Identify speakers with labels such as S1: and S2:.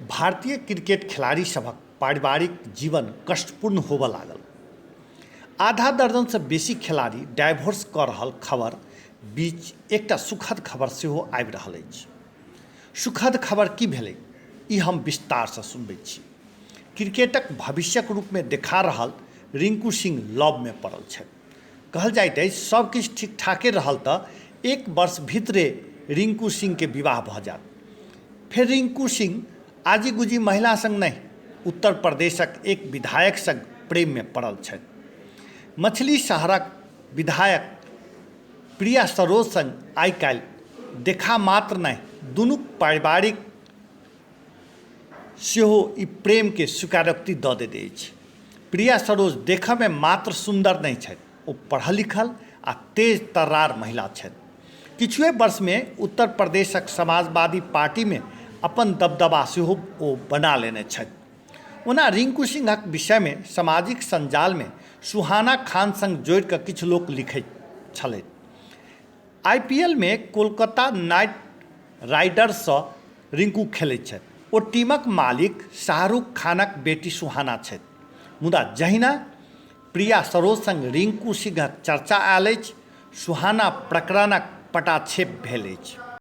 S1: भारतीय क्रिकेट खेलाड़ी सभक पारिवारिक जीवन कष्टपूर्ण होबय लागल। आधा दर्जनसँ बेसी खेलाड़ी डाइवोर्स कऽ रहल खबर बीच एकटा सुखद खबर सेहो आबि रहल अछि। सुखद खबर की भेलै ई हम विस्तारसँ सुनबैत छी। क्रिकेटक भविष्यक रूपमे देखा रहल रिंकू सिंह लवमे पड़ल छथि। कहल जाइत अछि सब किछु ठीक-ठाके रहल तऽ एक वर्ष भीतरे रिंकू सिंहके विवाह भऽ जायत। फेर रिंकू सिंह आजी-गुजी महिला संग नहि, उत्तर प्रदेशक एक विधायक संग प्रेममे पड़ल छथि। मछली शहरक विधायक प्रिया सरोज संग आइ-काल्हि देखा मात्र नहि, दुनूक पारिवारिक सेहो ई प्रेमके स्वीकारोक्ति दऽ देने अछि। प्रिया सरोज देखऽमे मात्र सुन्दर नहि छथि, ओ पढ़ल-लिखल आ तेज-तर्रार महिला छथि। किछुए वर्षमे उत्तर प्रदेशक समाजवादी पार्टीमे अपन दबदबा सेहो ओ बना लेने छथि। ओना रिंकू सिंहक विषयमे सामाजिक सञ्जालमे सुहाना खान सङ्ग जोड़ि कऽ किछु लोक लिखैत छलथि। आईपीएलमे कोलकाता नाइट राइडर्ससँ रिंकू खेलैत छथि। ओ टीमक मालिक शाहरुख खानक बेटी सुहाना छथि। मुदा जहिना प्रिया सरोज संग रिंकू सिंहक चर्चा आयल अछि, सुहाना प्रकरणक पटाक्षेप भेल अछि।